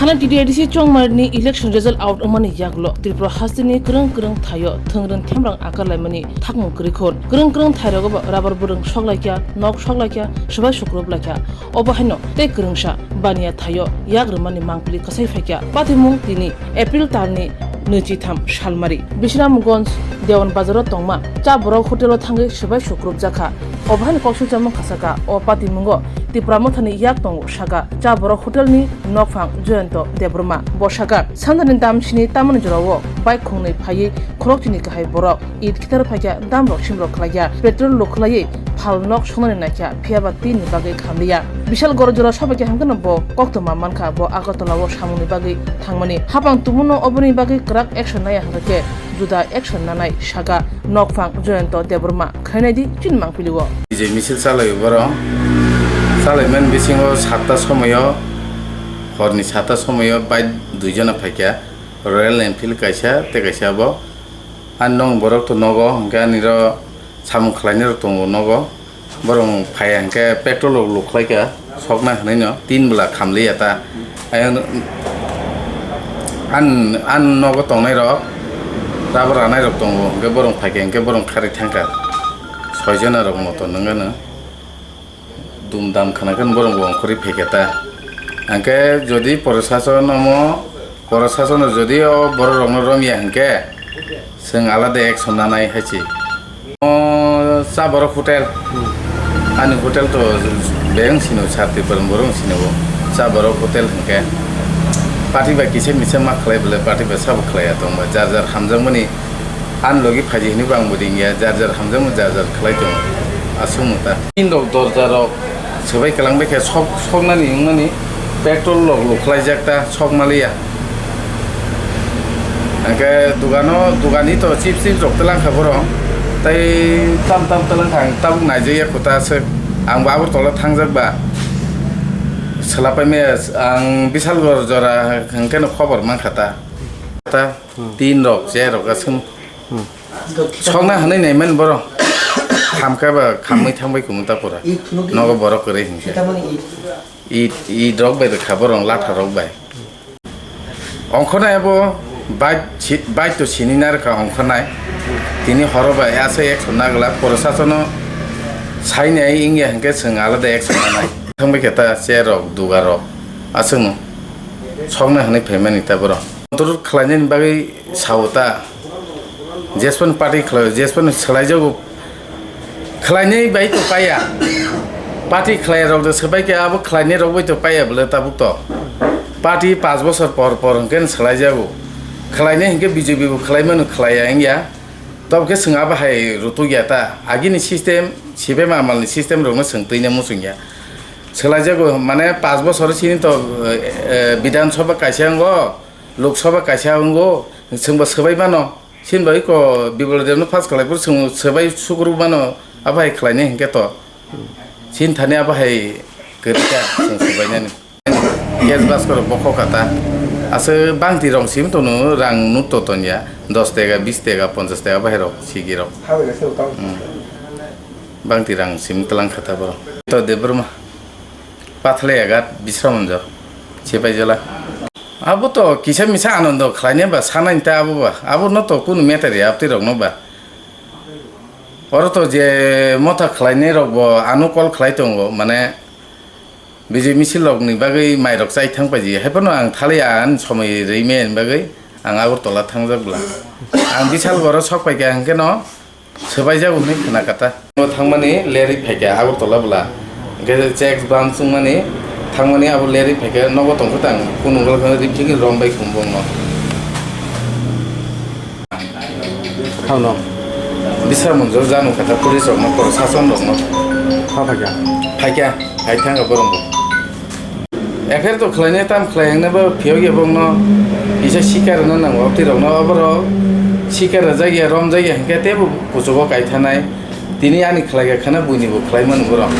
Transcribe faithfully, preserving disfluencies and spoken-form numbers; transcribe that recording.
Thana T T A D C Chongmarini election result out wngmani yagulo Tripura hasteni kwrwng kwrwng thaio thwngwrwng themrang akar laimani thakmung kwrwi khun. Kwrwng kwrwng thairogo bo rubber bwrwng sok laikha, nok sok laikha, swbai sukrup laikha. Obo haino tei kwrwngsa baniya thaio yak rwmani mangpili kwsai phaikha. Patimung tini April talni nwichitham salmari. Bisramganj Dewan Bazaro tongma cha borok hotelo thangwi swbai sukrupjakha. Obo haino kok swijamung khasakha. O patimungo Tipra Mothani yak tongo saka cha borok hotelni nokphang Jayanta Debbarma. Bo saka, sanjani dam sini tamoni jorao bike khungnwi phaiwi khorokchini kahai borok. It khitar phaikha, damrok simrok khlaikha, petrol luk khlaiwi phal nok songnani naikha, phiyaba tinni bagwi khamliya. Bishal goro jora sobaikha hwnkhe no bo koktwma mankha, bo Agartala o samungni bagwi thangmani. Hapang tubunno oboni bagwi kwrak action naiya hwnkhe juda action nanai saka nokphang Jayanta Debbarma. Khainaidi chini mangpili o. Bijay misil chalai borok. Chalaimani bisingo satta somoyo, horni satta somoyo bike duijona phaikha. Royal Enfield kaisa tei kaisa bo. Ani nok borok to nogo, hwnkhe ani ro samung khlainai rok tongo nogo. Borok phaiya hwnkhe petrol rok luk khlaikha, sokna hwnwi no tin bwla khamliya ta. Ayang an, an nogo tongnai rok, rubber ranai rok tongo, hwnkhe borok phaikha hwnkhe borok kharwi thangkha. Soijona rok moto nwnggano. Dum dam khwnakhwna borok bo ongkhorwi phaikha ta. Hwnkhe jodi prosason omo, prosason jodi o borok rokno romya hwnkhe, chwng alada action nanai hai se. O cha borok hotel. Ani hotel to beng sino, sar Tripura borok sino bo. Cha borok hotel hwnkhe party bai kisa misa ma khlai bwle, party bai sabo khlaiya tongba. Jar jar hamjakmani ani logi phaidi hinwi bo ang bo ringya, jar jar hamjakma jar jar khlai tongo. Aswk ta. Tin rok dorja rok swbai kwlang bai khe sok, soknani wngmani petrol rok luk khlaijak ta, sok maliya. Hwnkhe dugano, dugani to chips chips rok twlang kha borok. Tei tam tam twlang kha, ang tabuk naijak ya kota aswk. Ang bo Agartala thangjak ba. Swlapai maya ang Bisalgor jora hwnkhe no khobor mankha ta. Ta tin rok, je rok aswk. Sokna hwnwi naimani borok. Khamkha ba khamwi thangbai kumu ta pura. Nogo borok kwrwi hinkhe. It, it rok bai rwkha borok latha rok bai. Ongkhornai abo bike si-, bike to sini narwkha ongkhornai. Tini horo bai aswk action naglak, prosasono sainai wngya hinkhe chwng alada action nanai. Thangbai khe ta chair rok, dugar rok aswkno sokna hwnwi phaimani ta borok. Control khlainani bagwi sao ta. Jesphano party khlai, jesphano swlaijago. Khlainai bai to paiya. Party khlai rok de swbai khe abo khlainai rok bai to paiya bwle tabuk to. Party panch bochor por por hwnkhe swlaijago. Khlainai hwnkhe B J P bo khlai mano khlaiya wngya. Tabuk khe chwng abo hai rutuk ya ta. Agini system, C P M amal ni system rok no chwng twi na muchung ya. Swlaijago mane panch bochor sini to, eh, eh, Bidhan Sabha kaisa wngo, Lok Sabha kaisa wngo, chwng bo swbai mano. Chini bai ko Biplab Debno pass khlai phuru chwng swbai sukrubmano, abo hai khlainai hinkhe to. Chini thani abo hai kwrwikha chwng swbainani. Gas bus korok bokhok kha ta. Aswk bangti rong sim tono rang nuk to tonya. Dos tega, bis tega, ponchas tega abo hai rok sigi rok. Hmm. Bangti rang sim twlang kha ta borok. To Debbarma. Pathalaya ghat, Bisramonjo, Sipaijala. Abo to kisa misa anondo khlainai ba sanai ta abo ba. Abo no to kunu matter ya, abtwi rok no ba. Oro to je motha khlainai rok bo ano call khlai tongo, mane B J misil rok ni bagwi mai rok chai thang paiji. Hai phano ang thali ang somoi rwi maya ni bagwi ang Agartala thangjak bwla. Ang Bishalgoro sok pai kha hwnkhe no, swbaijago hwnwi khna kha ta. Bo thangmani lerwi phai kha Agartala bwla. Hwnkhe checks bam chwngmani thangmani abo lerwi phai kha nogo tong kha tang kunu wngkha riphingi rom bai khum bongno. Hauno. Bisra munjor janu kha ta police rokno, prosason rokno. Ha phai kha. Phai kha, phai thang kha borok bo. F I R to khlainai tam khlai wngnai bo phiyok ya bokno kisa sikar rwna nango, abtwi rokno oborok sikar rwjak ya, romjak ya hinkhe teibo kuchugo kaithanai. Tini ani khlai kha khana buini bo khlai mano borok.